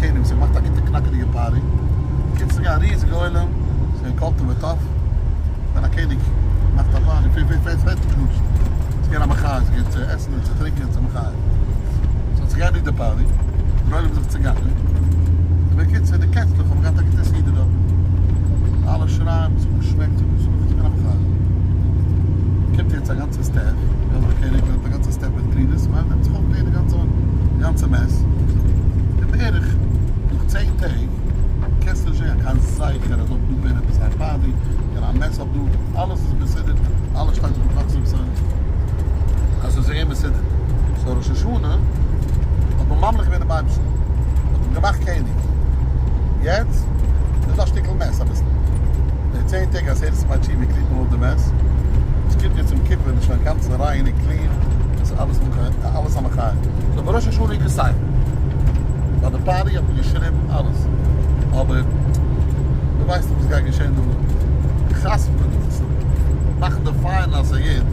קעניג וואס האט געמאכט א גוטע קנאקעדיגע party, קיצור ס'איז געווען א ריזיגע עולם, ס'איז געווען כל טוב וטוב, ווען א קעניג מאכט א party פעלט נישט גארנישט, ס'איז געווען א מחיה, ס'איז געווען צו עסן און צו טרינקען און צו מחיה, ס'האט זיך געענדיגט די party, דער עולם איז זיך צעגאנגען, און בקיצור די קעצלעך האבן געהאט א גוטע סעודה דארטן, אלע שרייען, ס'האט געשמעקט, ס'איז געווען א מחיה. קומט יעצט א גאנצע staff, יא דער קעניג נעמט א גאנצע staff מיט cleaners, און נעמט זיך אויף clean די גאנצע די גאנצע mess, און בערך נאך צען טעג קענסטו נישט זען קיין זכר אז אויב דא געווען עפעס א party, און א mess אויף דא, אלעס איז מסודר, אלעס שטייט אויפן פלאץ אויף סיין אז עס איז געווען מסודר. so ראש השנה האט מען ממליך געווען דעם אייבערשטן, מען האט אים געמאכט קעניג, יעצט איז דא א שטיקל mess אביסל, די צען טעג עשרת ימי תשובה clean ט מען אויף די mess, עס קומט יעצט יום כיפור איז שוין גאנץ ריין און clean, עס איז אלעס אלעס א מחיה. so בראש השנה איז כסדר, ביי די party האט מען געשריבן אלעס, אבער דו ווייסט דאך וואס גייט געשען דא, חתמ'נען, מאכן די final אז א איד.